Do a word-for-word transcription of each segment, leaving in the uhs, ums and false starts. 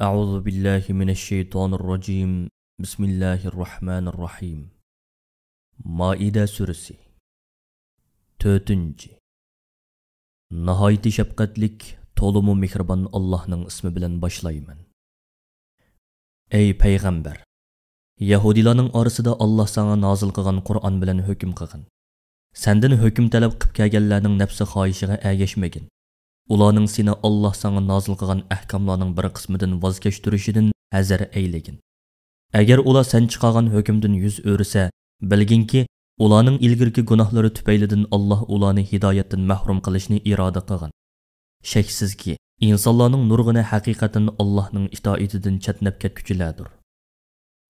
أعوذ بالله من الشيطان الرجيم. بسم الله الرحمن الرحيم. مائدە سۈرىسى. تۆتىنچى. ناھايىتى شەپقەتلىك، تولىمۇ مېھرىبان ئاللاھنىڭ ئىسمى بىلەن باشلايمەن. ئەي پەيغەمبەر! يەھۇدىيلارنىڭ ئارىسىدا ئاللاھ ساڭا نازىل قىلغان قۇرئان بىلەن ھۆكۈم قىلغىن. سەندىن ھۆكۈم تەلەپ قىپ كەلگەنلەرنىڭ نەپسى خاھىشىغا ئەگەشمىگىن. ئۇلارنىڭ سېنى ئاللاھ ساڭا نازىل قىلغان ئەھكاملارنىڭ بىر قىسمىدىن ۋاز كەچتۈرۈشىدىن ھەزەر ئەيلىگىن. ئەگەر ئۇلار سەن چىقارغان ھۆكۈمدىن يۈز ئۆرۈسە، بىلگىنكى، ئۇلارنىڭ ئىلگىرىكى گۇناھلىرى تۈپەيلىدىن ئاللاھ ئۇلارنى ھىدايەتتىن مەھرۇم قىلىشنى ئىرادە قىلغان. شەكسىزكى، ئىنسانلارنىڭ نۇرغۇنى ھەقىقەتەن ئاللاھنىڭ ئىتائىتىدىن چەتنەپ كەتكۈچىلەردۇر.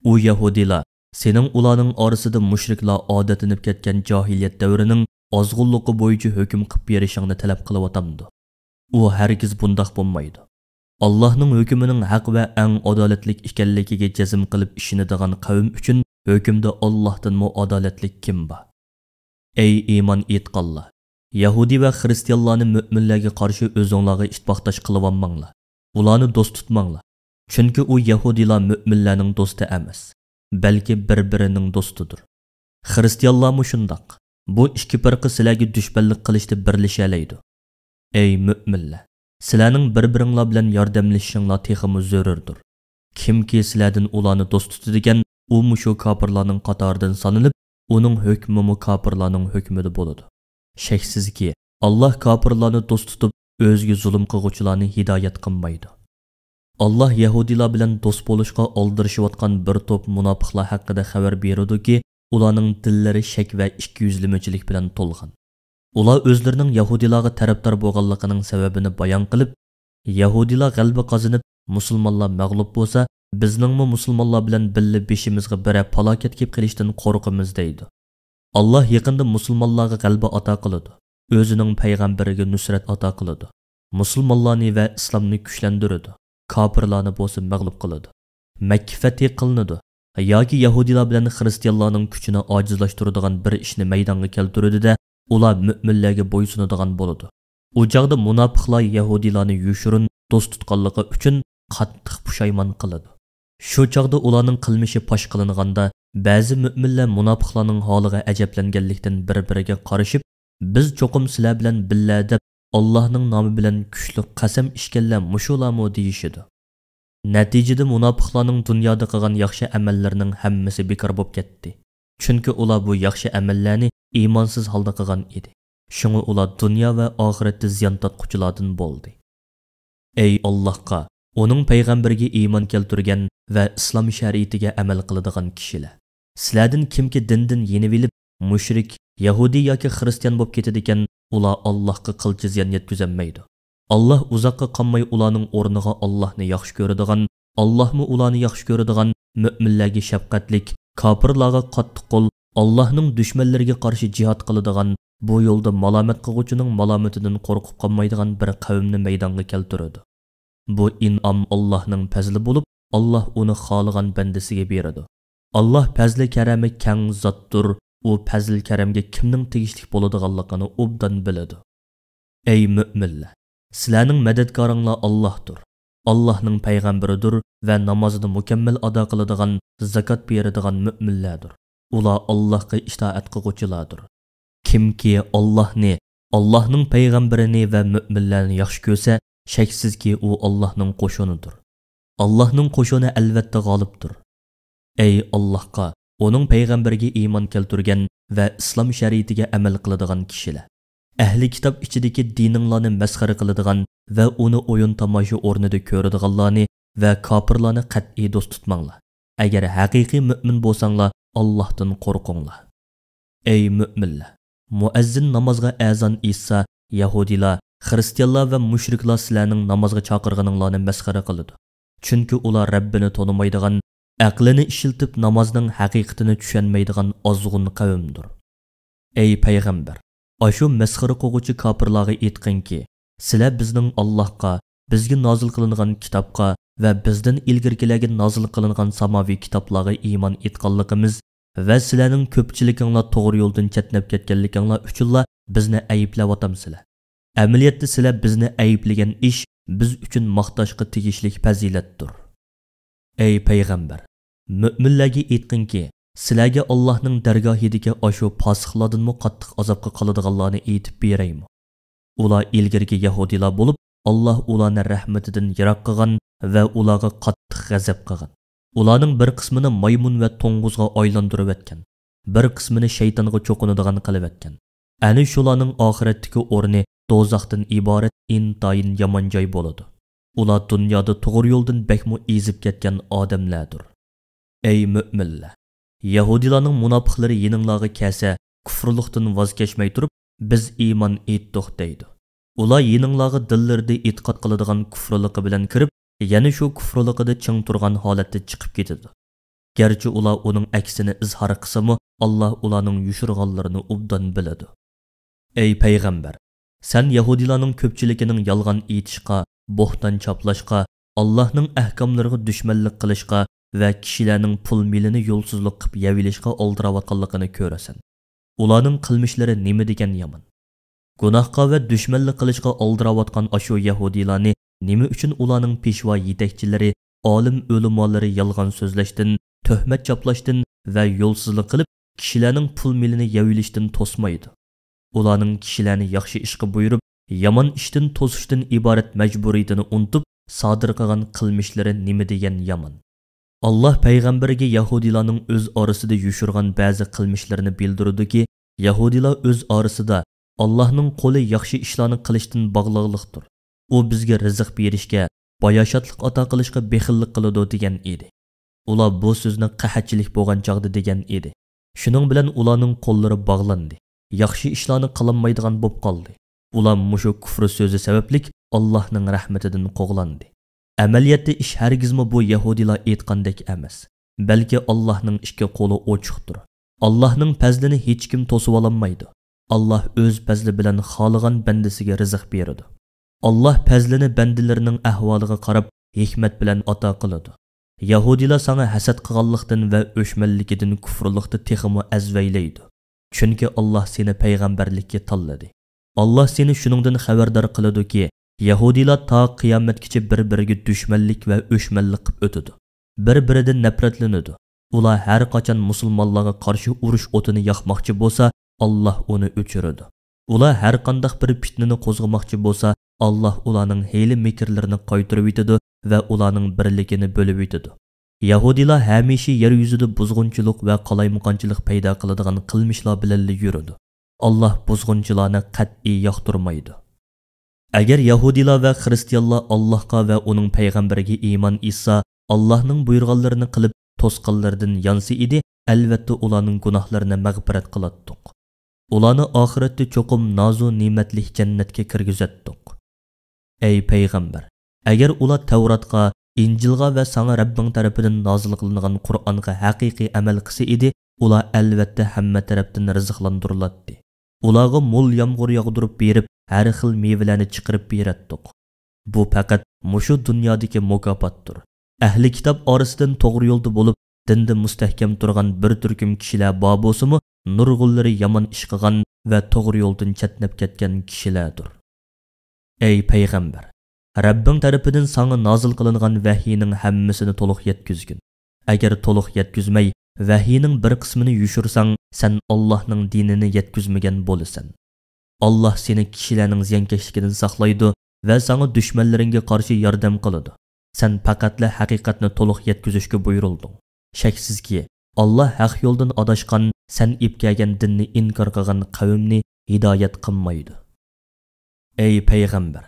ئۇ يەھۇدىيلار سېنىڭ ئۇلارنىڭ ئارىسىدا مۇشرىكلار ئادەتلىنىپ كەتكەن جاھىلىيەت دەۋرىنىڭ ئازغۇنلۇقى بويىچە ھۆكۈم قىپ بېرىشىڭنى تەلەپ قىلىۋاتامدۇ؟ ئۇ ھەرگىز بۇنداق بولمايدۇ. ئاللاھنىڭ ھۆكمىنىڭ ھەق ۋە ئەڭ ئادالەتلىك ئىكەنلىكىگە جەزم قىلىپ ئىشىنىدىغان قەۋم ئۈچۈن ھۆكۈمدە ئاللاھتىنمۇ ئادالەتلىك كىم بار؟ ئەي ئىمان ئېيتقانلار! يەھۇدىي ۋە خىرىستىيانلارنى مۆمىنلەرگە قارشى ئۆزۈڭلارغا ئىتتىپاقداش قىلىۋالماڭلار. ئۇلارنى دوست تۇتماڭلار. چۈنكى ئۇ يەھۇدىيلار مۆمىنلەرنىڭ دوستى ئەمەس، بەلكى بىر-بىرىنىڭ دوستىدۇر. خىرىستىيانلارمۇ شۇنداق. بۇ ئىككى پىرقە سىلەرگە دۈشمەنلىك قىلىشتا بىرلىشەلەيدۇ. ئەي مۆمىنلەر! سىلەرنىڭ بىر-بىرىڭلار بىلەن ياردەملىشىشىڭلار تېخىمۇ زۆرۈردۇر. كىمكى سىلەردىن ئۇلارنى دوست تۇتىدىكەن، ئۇ مۇشۇ كاپىرلارنىڭ قاتارىدىن سانىلىپ، ئۇنىڭ ھۆكمىمۇ كاپىرلارنىڭ ھۆكمىدە بولىدۇ. شەكسىزكى، ئاللاھ كاپىرلارنى دوست تۇتۇپ، ئۆزىگە زۇلۇم قىلغۇچىلارنى ھىدايەت قىلمايدۇ. ئاللاھ يەھۇدىيلار بىلەن دوست بولۇشقا ئالدىرىشىۋاتقان بىر توپ مۇناپىقلار ھەققىدە خەۋەر بېرىدۇكى، ئۇلارنىڭ دىللىرى شەك ۋە ئىككىيۈزلىمىچىلىك بىلەن تولغان. ئۇلار ئۆزلىرىنىڭ يەھۇدىيلارغا تەرەپدار بولغانلىقىنىڭ سەۋەبىنى بايان قىلىپ، يەھۇدىيلار غەلىبە قازىنىپ، مۇسۇلمانلار مەغلۇپ بولسا، بىزنىڭمۇ مۇسۇلمانلار بىلەن بىللە بېشىمىزغا بىرەر پالاكەت كېلىپ قېلىشتىن قورقىمىز دەيدۇ. ئاللاھ يېقىندا مۇسۇلمانلارغا غەلىبە ئاتا قىلىدۇ، ئۆزىنىڭ پەيغەمبىرىگە نۇسرەت ئاتا قىلىدۇ، مۇسۇلمانلارنى ۋە ئىسلامنى كۈچلەندۈرىدۇ، كاپىرلارنى بولسا مەغلۇپ قىلىدۇ. مەككە فەتھى قىلىنىدۇ ياكى يەھۇدىيلار بىلەن خىرىستىيانلارنىڭ كۈچىنى ئاجىزلاشتۇرىدىغان بىر ئىشنى مەيدانغا كەلتۈرىدۇ-دە، ئۇلار مۆمىنلەرگە بويسۇنىدىغان بولىدۇ. ئۇ چاغدا مۇناپىقلار يەھۇدىيلارنى يوشۇرۇن دوست تۇتقانلىقى ئۈچۈن قاتتىق پۇشايمان قىلىدۇ. شۇ چاغدا ئۇلارنىڭ قىلمىشى پاش قىلىنغاندا، بەزى مۆمىنلەر مۇناپىقلارنىڭ ھالىغا ئەجەبلەنگەنلىكتىن بىر-بىرىگە قارىشىپ، «بىز چوقۇم سىلەر بىلەن بىللە» دەپ، «ئاللاھنىڭ نامى بىلەن كۈچلۈك قەسەم ئىچكەنلەر مۇشۇلارمۇ؟» دېيىشىدۇ. نەتىجىدە مۇناپىقلارنىڭ دۇنيادا قىلغان ياخشى ئەمەللىرىنىڭ ھەممىسى بىكار بولۇپ كەتتى. چۈنكى ئۇلار بۇ ياخشى ئەمەللەرنى ئىمانسىز ھالدا قىلغان ئىدى. شۇڭا ئۇلار دۇنيا ۋە ئاخىرەتتە زىيان تارتقۇچىلاردىن بولدى. ئەي ئاللاھقا، ئۇنىڭ پەيغەمبىرىگە ئىمان كەلتۈرگەن ۋە ئىسلام شەرىئىتىگە ئەمەل قىلىدىغان كىشىلەر! سىلەردىن كىمكى دىندىن يېنىۋېلىپ، مۇشرىك، يەھۇدىي ياكى خىرىستىيان بولۇپ كېتىدىكەن، ئۇلار ئاللاھقا قىلچە زىيان يەتكۈزەلمەيدۇ. ئاللاھ ئۇزاققا قالماي ئۇلارنىڭ ئورنىغا ئاللاھنى ياخشى كۆرىدىغان، ئاللاھمۇ ئۇلارنى ياخشى كۆرىدىغان، مۆمىنلەرگە شەپقەتلىك، كاپىرلارغا قاتتىق قول، ئاللاھنىڭ دۈشمەنلىرىگە قارشى جىھاد قىلىدىغان، بۇ يولدا مالامەت قىلغۇچىنىڭ مالامىتىدىن قورقۇپ قالمايدىغان بىر قەۋمنى مەيدانغا كەلتۈرىدۇ. بۇ ئىنئام ئاللاھنىڭ پەزلى بولۇپ، ئاللاھ ئۇنى خالىغان بەندىسىگە بېرىدۇ. ئاللاھ پەزلى كەرەمى كەڭ زاتتۇر، ئۇ پەزىل كەرەمگە كىمنىڭ تېگىشلىك بولىدىغانلىقىنى ئوبدان بىلىدۇ. ئەي مۆمىنلەر! سىلەرنىڭ مەدەتكارىڭلار ئاللاھتۇر، ئاللاھنىڭ پەيغەمبىرىدۇر ۋە نامازنى مۇكەممەل ئادا قىلىدىغان، زاكات بېرىدىغان مۆمىنلەردۇر. ئۇلار ئاللاھقا ئىتائەت قىلغۇچىلاردۇر. كىمكى ئاللاھنى، ئاللاھنىڭ پەيغەمبىرىنى ۋە مۆمىنلەرنى ياخشى كۆرسە، شەكسىزكى ئۇ ئاللاھنىڭ قوشۇنىدۇر. ئاللاھنىڭ قوشۇنى ئەلۋەتتە غالىبتۇر. ئەي ئاللاھقا، ئۇنىڭ پەيغەمبىرىگە ئىمان كەلتۈرگەن ۋە ئىسلام شەرىئىتىگە ئەمەل قىلىدىغان كىشىلەر! ئەھلى كىتاب ئىچىدىكى دىنىڭلارنى مەسخىرە قىلىدىغان ۋە ئۇنى ئويۇن تاماشا ئورنىدا كۆرىدىغانلارنى ۋە كاپىرلارنى قەتئىي دوست تۇتماڭلار. ئەگەر ھەقىقىي مۆمىن بولساڭلار، ئاللاھتىن قورقۇڭلار. ئەي مۆمىنلەر! مۇئەززىن نامازغا ئەزان ئېيتسا، يەھۇدىيلار، خىرىستىيانلار ۋە مۇشرىكلار سىلەرنىڭ نامازغا چاقىرغىنىڭلارنى مەسخىرە قىلىدۇ. چۈنكى ئۇلار رەببىنى تونۇمايدىغان، ئەقلىنى ئىشلىتىپ نامازنىڭ ھەقىقىتىنى چۈشەنمەيدىغان ئازغۇن قەۋمدۇر. ئەي پەيغەمبەر! ئاشۇ مەسخىرە قىلغۇچى كاپىرلارغا ئېيتقىنكى، سىلەر بىزنىڭ ئاللاھقا، بىزگە نازىل قىلىنغان كىتابقا ۋە بىزدىن ئىلگىرىكىلەرگە نازىل قىلىنغان ساماۋىي كىتابلارغا ئىمان ئېيتقانلىقىمىز ۋە سىلەرنىڭ كۆپچىلىكىڭلار توغرا يولدىن چەتنەپ كەتكەنلىكىڭلار ئۈچۈنلا بىزنى ئەيىبلەۋاتامسىلەر؟ ئەمەلىيەتتە سىلەر بىزنى ئەيىبلىگەن ئىش بىز ئۈچۈن ماختاشقا تېگىشلىك پەزىلەتتۇر. ئەي پەيغەمبەر، مۆمىنلەرگە ئېيتقىنكى، سىلەرگە ئاللاھنىڭ دەرگاھىدىكى ئاشۇ پاسىقلاردىنمۇ قاتتىق ئازابقا قالىدىغانلارنى ئېيتىپ بېرەيمۇ؟ ئۇلار ئىلگىرىكى يەھۇدىيلار بولۇپ، ئاللاھ ئۇلارنى رەھمىتىدىن يىراق قىلغان ۋە ئۇلارغا قاتتىق غەزەپ قىلغان. ئۇلارنىڭ بىر قىسمىنى مايمۇن ۋە توڭغۇزغا ئايلاندۇرۇۋەتكەن، بىر قىسمىنى شەيتانغا چوقۇنىدىغان قىلىۋەتكەن. ئەنە شۇلارنىڭ ئاخىرەتتىكى ئورنى دوزاختىن ئىبارەت ئىنتايىن يامان جاي بولىدۇ. ئۇلار دۇنيادا توغرا يولدىن بەكمۇ ئېزىپ كەتكەن ئادەملەردۇر. ئەي مۆمىنلەر! يەھۇدىيلارنىڭ مۇناپىقلىرى يېنىڭلارغا كەلسە، كۇفرلۇقتىن ۋاز كەچمەي تۇرۇپ، بىز ئىمان ئېيتتۇق دەيدۇ. ئۇلار يېنىڭلارغا دىللىرىدا ئېتىقاد قىلىدىغان كۇفرلۇقى بىلەن كىرىپ، يەنە شۇ كۇفرلۇقىدا چىڭ تۇرغان ھالەتتە چىقىپ كېتىدۇ. گەرچە ئۇلار ئۇنىڭ ئەكسىنى ئىزھار قىلسىمۇ، ئاللاھ ئۇلارنىڭ يوشۇرغانلىرىنى ئوبدان بىلىدۇ. ئەي پەيغەمبەر! سەن يەھۇدىيلارنىڭ كۆپچىلىكىنىڭ يالغان ئېيتىشقا، بوھتان چاپلاشقا، ئاللاھنىڭ ئەھكاملىرىغا دۈشمەنلىك قىلىشقا ۋە كىشىلەرنىڭ پۇل مېلىنى يولسىزلىق قىلىپ يەۋېلىشقا ئالدىراۋاتقانلىقىنى كۆرىسەن. ئۇلارنىڭ قىلمىشلىرى نېمە دېگەن يامان! گۇناھقا ۋە دۈشمەنلىك قىلىشقا ئالدىراۋاتقان ئاشۇ يەھۇدىيلارنى نېمە ئۈچۈن ئۇلارنىڭ پېشۋا يېتەكچىلىرى، ئالىم ئۆلىمالىرى يالغان سۆزلەشتىن، تۆھمەت چاپلاشتىن ۋە يولسىزلىق قىلىپ، كىشىلەرنىڭ پۇل مېلىنى يەۋېلىشتىن توسمايدۇ؟ ئۇلارنىڭ كىشىلەرنى ياخشى ئىشقا بۇيرۇپ، يامان ئىشتىن توسۇشتىن ئىبارەت مەجبۇرىيىتىنى ئۇنتۇپ، سادىر قىلغان قىلمىشلىرى نېمە دېگەن يامان! ئاللاھ پەيغەمبىرىگە يەھۇدىيلارنىڭ ئۆز ئارىسىدا يوشۇرغان بەزى قىلمىشلىرىنى بىلدۈرىدۇكى، يەھۇدىيلار ئۆز ئارىسىدا، ئاللاھنىڭ قولى ياخشى ئىشلارنى قىلىشتىن باغلىقلىقتۇر. ئۇ بىزگە رىزىق بېرىشكە، باياشاتلىق ئاتا قىلىشقا بېخىللىق قىلىدۇ، دېگەن ئىدى. ئۇلار بۇ سۆزنى قەھەتچىلىك بولغان چاغدا دېگەن ئىدى. شۇنىڭ بىلەن ئۇلارنىڭ قوللىرى باغلاندى، ياخشى ئىشلارنى قىلالمايدىغان بولۇپ قالدى. ئۇلار مۇشۇ كۇفر سۆزى سەۋەبلىك ئاللاھنىڭ رەھمىتىدىن قوغلاندى. ئەمەلىيەتتە ئىش ھەرگىزمۇ بۇ يەھۇدىيلار ئېيتقاندەك ئەمەس. بەلكى ئاللاھنىڭ ئىككى قولى ئوچۇقتۇر. ئاللاھنىڭ پەزلىنى ھېچكىم توسۇۋالالمايدۇ. ئاللاھ ئۆز پەزلى بىلەن خالىغان بەندىسىگە رىزىق بېرىدۇ. ئاللاھ پەزلىنى بەندىلىرىنىڭ ئەھۋالىغا قاراپ ھېكمەت بىلەن ئاتا قىلىدۇ. يەھۇدىيلار ساڭا ھەسەت قىلغانلىقتىن ۋە ئۆچمەنلىكىدىن كۇفرلۇقتا تېخىمۇ ئەزۋەيلەيدۇ. چۈنكى ئاللاھ سېنى پەيغەمبەرلىككە تاللىدى. ئاللاھ سېنى شۇنىڭدىن خەۋەردار قىلىدۇكى، يەھۇدىيلار تا قىيامەتكىچە بىر-بىرىگە دۈشمەنلىك ۋە ئۆچمەنلىك قىلىپ ئۆتىدۇ. بىر-بىرىدىن نەپرەتلىنىدۇ. ئۇلار ھەر قاچان مۇسۇلمانلارغا قارشى ئۇرۇش ئوتىنى ياقماقچى بولسا، ئاللاھ ئۇنى ئۆچۈرىدۇ. ئۇلار ھەر قانداق بىر پىتنىنى قوزغىماقچى بولسا، ئاللاھ ئۇلارنىڭ ھىيلە-مىكىرلىرىنى قايتۇرۇۋېتىدۇ ۋە ئۇلارنىڭ بىرلىكىنى بۆلۈۋېتىدۇ. يەھۇدىيلار ھەمىشە يەر يۈزىدە بۇزغۇنچىلىق ۋە قالايمىقانچىلىق پەيدا قىلىدىغان قىلمىشلار بىلەنلا يۈرىدۇ. ئاللاھ بۇزغۇنچىلارنى قەتئىي ياقتۇرمايدۇ. ئەگەر يەھۇدىيلار ۋە خىرىستىيانلار ئاللاھقا ۋە ئۇنىڭ پەيغەمبىرىگە ئىمان ئېيتسا، ئاللاھنىڭ بۇيرۇغانلىرىنى قىلىپ، توسقانلىرىدىن يانسا ئىدى، ئەلۋەتتە ئۇلارنىڭ گۇناھلىرىنى مەغپىرەت قىلاتتۇق. ئۇلارنى ئاخىرەتتە چوقۇم نازۇ نېمەتلىك جەننەتكە كىرگۈزەتتۇق. ئەي پەيغەمبەر! ئەگەر ئۇلار تەۋراتقا، ئىنجىلغا ۋە ساڭا رەببىڭ تەرىپىدىن نازىل قىلىنغان قۇرئانغا ھەقىقىي ئەمەل قىلسا ئىدى، ئۇلار ئەلۋەتتە ھەممە تەرەپتىن رىزىقلاندۇرۇلاتتى. ئۇلارغا مول يامغۇر ياغدۇرۇپ بېرىپ، ھەر خىل مېۋىلەرنى چىقىرىپ بېرەتتۇق. بۇ پەقەت مۇشۇ دۇنيادىكى مۇكاپاتتۇر. ئەھلى كىتاب ئارىسىدىن توغرا يولدا بولۇپ، دىندا مۇستەھكەم تۇرغان بىر تۈركۈم كىشىلەر بار بولسىمۇ، نۇرغۇنلىرى يامان ئىش قىلغان ۋە توغرا يولدىن چەتنەپ كەتكەن كىشىلەردۇر. ئەي پەيغەمبەر! رەببىڭ تەرىپىدىن ساڭا نازىل قىلىنغان ۋەھىينىڭ ھەممىسىنى تولۇق يەتكۈزگىن. ئەگەر تولۇق يەتكۈزمەي، ۋەھىينىڭ بىر قىسمىنى يوشۇرساڭ، سەن ئاللاھنىڭ دىنىنى يەتكۈزمىگەن بولىسەن. ئاللاھ سېنى كىشىلەرنىڭ زىيانكەشلىكىدىن ساقلايدۇ ۋە ساڭا دۈشمەنلىرىڭگە قارشى ياردەم قىلىدۇ. سەن پەقەتلا ھەقىقەتنى تولۇق يەتكۈزۈشكە بۇيرۇلدۇڭ. شەكسىزكى، ئاللاھ ھەق يولدىن ئاداشقان، سەن ئېلىپ كەلگەن دىننى ئىنكار قىلغان قەۋمنى ھىدايەت قىلمايدۇ. ئەي پەيغەمبەر!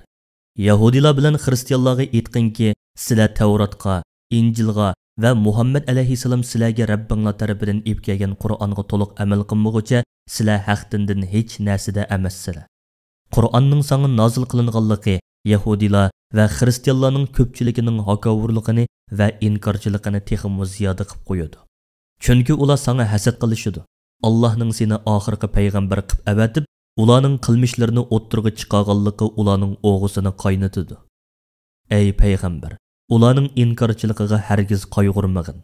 يەھۇدىيلار بىلەن خىرىستىيانلارغا ئېيتقىنكى، سىلەر تەۋراتقا، ئىنجىلغا ۋە مۇھەممەد ئەلەيھىسسالام سىلەرگە رەببىڭلار تەرىپىدىن ئېلىپ كەلگەن قۇرئانغا تولۇق ئەمەل قىلمىغۇچە، سىلەر ھەق دىندىن ھېچ نەرسىدە ئەمەسسىلەر. قۇرئاننىڭ ساڭا نازىل قىلىنغانلىقى يەھۇدىيلار ۋە خىرىستىيانلارنىڭ كۆپچىلىكىنىڭ ھاكاۋۇرلۇقىنى ۋە ئىنكارچىلىقىنى تېخىمۇ زىيادە قىلىپ قويىدۇ. چۈنكى ئۇلار ساڭا ھەسەت قىلىشىدۇ. ئاللاھنىڭ سېنى ئاخىرقى پەيغەمبەر قىلىپ ئەۋەتىپ، ئۇلارنىڭ قىلمىشلىرىنى ئوتتۇرىغا چىقارغانلىقى ئۇلارنىڭ ئوغىسىنى قاينىتىدۇ. ئەي پەيغەمبەر، ئۇلارنىڭ ئىنكارچىلىقىغا ھەرگىز قايغۇرمىغىن.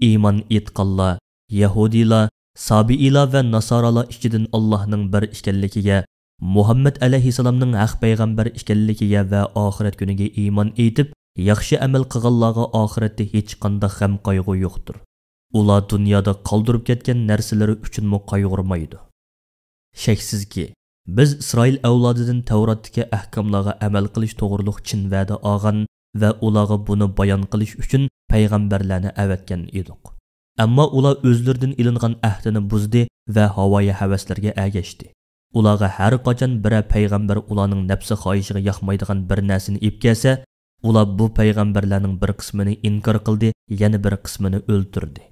ئىمان ئېيتقانلار، يەھۇدىيلار، سابىئىيلار ۋە ناسارالار ئىچىدىن ئاللاھنىڭ بىر ئىكەنلىكىگە مۇھەممەد ئەلەيھىسسالامنىڭ ھەق پەيغەمبەر ئىكەنلىكىگە ۋە ئاخىرەت كۈنىگە ئىمان ئېيتىپ، ياخشى ئەمەل قىلغانلارغا ئاخىرەتتە ھېچقانداق غەم-قايغۇ يوقتۇر. ئۇلار دۇنيادا قالدۇرۇپ كەتكەن نەرسىلىرى ئۈچۈنمۇ قايغۇرمايدۇ. شەكسىزكى، بىز ئىسرائىل ئەۋلادىدىن تەۋراتتىكى ئەھكاملارغا ئەمەل قىلىش توغرۇلۇق چىن ۋەدە ئالغان ۋە ئۇلارغا بۇنى بايان قىلىش ئۈچۈن پەيغەمبەرلەرنى ئەۋەتكەن ئىدۇق. ئەمما ئۇلار ئۆزلىرىدىن ئېلىنغان ئەھدىنى بۇزدى ۋە ھاۋايى ھەۋەسلىرىگە ئەگەشتى. ئۇلارغا ھەر قاچان بىرەر پەيغەمبەر ئۇلارنىڭ نەپسى خاھىشىغا ياقمايدىغان بىر نەرسىنى ئېلىپ كەلسە، ئۇلار بۇ پەيغەمبەرلەرنىڭ بىر قىسمىنى ئىنكار قىلدى، يەنە بىر قىسمىنى ئۆلتۈردى.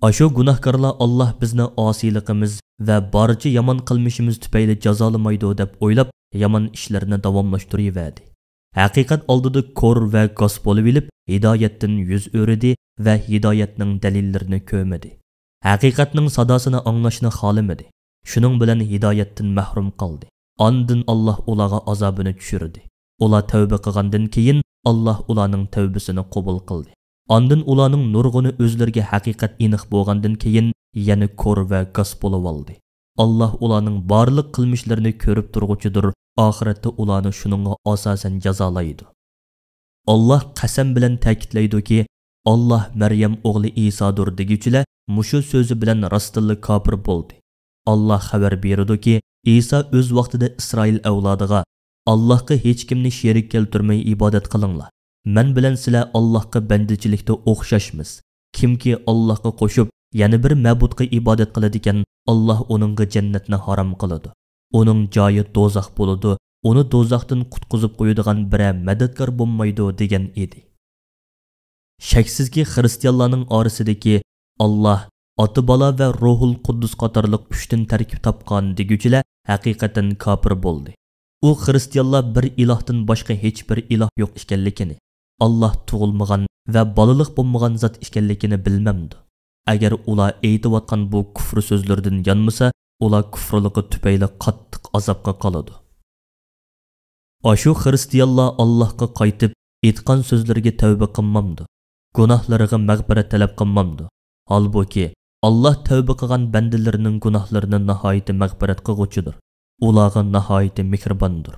ئاشۇ گۇناھكارلار ئاللاھ بىزنى ئاسىيلىقىمىز ۋە بارچە يامان قىلمىشىمىز تۈپەيلى جازالىمايدۇ دەپ ئويلاپ، يامان ئىشلىرىنى داۋاملاشتۇرۇۋەردى. ھەقىقەت ئالدىدا كور ۋە گاس بولۇۋېلىپ، ھىدايەتتىن يۈز ئۆرۈدى ۋە ھىدايەتنىڭ دەلىللىرىنى كۆرمىدى. ھەقىقەتنىڭ ساداسىنى ئاڭلاشنى خالىمىدى. شۇنىڭ بىلەن ھىدايەتتىن مەھرۇم قالدى. ئاندىن ئاللاھ ئۇلارغا ئازابىنى چۈشۈردى. ئۇلار تەۋبە قىلغاندىن كېيىن، ئاللاھ ئۇلارنىڭ تەۋبىسىنى قوبۇل قىلدى. ئاندىن ئۇلارنىڭ نۇرغۇنى ئۆزلىرىگە ھەقىقەت ئېنىق بولغاندىن كېيىن، يەنە كور ۋە گاس بولۇۋالدى. ئاللاھ ئۇلارنىڭ بارلىق قىلمىشلىرىنى كۆرۈپ تۇرغۇچىدۇر، ئاخىرەتتە ئۇلارنى شۇنىڭغا ئاساسەن جازالايدۇ. ئاللاھ قەسەم بىلەن تەكىتلەيدۇكى، ئاللاھ مەريەم ئوغلى ئىسادۇر دېگۈچىلەر مۇشۇ سۆزى بىلەن راستتىنلا كاپىر بولدى. ئاللاھ خەۋەر بېرىدۇكى، ئىسا ئۆز ۋاقتىدا ئىسرائىل ئەۋلادىغا، ئاللاھقا ھېچكىمنى شېرىك كەلتۈرمەي ئىبادەت قىلىڭلار. مەن بىلەن سىلەر ئاللاھقا بەندىچىلىكتە ئوخشاشمىز. كىمكى ئاللاھقا قوشۇپ، يەنە بىر مەبۇدقا ئىبادەت قىلىدىكەن، ئاللاھ ئۇنىڭغا جەننەتنى ھارام قىلىدۇ. ئۇنىڭ جايى دوزاخ بولىدۇ، ئۇنى دوزاختىن قۇتقۇزۇپ قويىدىغان بىرەر مەدەتكار بولمايدۇ، دېگەن ئىدى. شەكسىزكى، خىرىستىيانلارنىڭ ئارىسىدىكى ئاللاھ، ئاتا-بالا ۋە روھۇل قۇددۇس قاتارلىق ئۈچتىن تەركىب تاپقان دېگۈچىلەر ھەقىقەتەن كاپىر بولدى. ئۇ خىرىستىيانلار بىر ئىلاھتىن باشقا ھېچبىر ئىلاھ يوق ئىكەنلىكىنى، ئاللاھ تۇغۇلمىغان ۋە بالىلىق بولمىغان زات ئىكەنلىكىنى بىلمەمدۇ؟ ئەگەر ئۇلار ئېيتىۋاتقان بۇ كۇفر سۆزلىرىدىن يانمىسا، ئۇلار كۇفرلۇقى تۈپەيلى قاتتىق ئازابقا قالىدۇ. ئاشۇ خىرىستىيانلار ئاللاھقا قايتىپ، ئېيتقان سۆزلىرىگە تەۋبە قىلمامدۇ؟ گۇناھلىرىغا مەغپىرەت تەلەپ قىلمامدۇ؟ ھالبۇكى، ئاللاھ تەۋبە قىلغان بەندىلىرىنىڭ گۇناھلىرىنى ناھايىتى مەغپىرەت قىلغۇچىدۇر. ئۇلارغا ناھايىتى مېھرىباندۇر.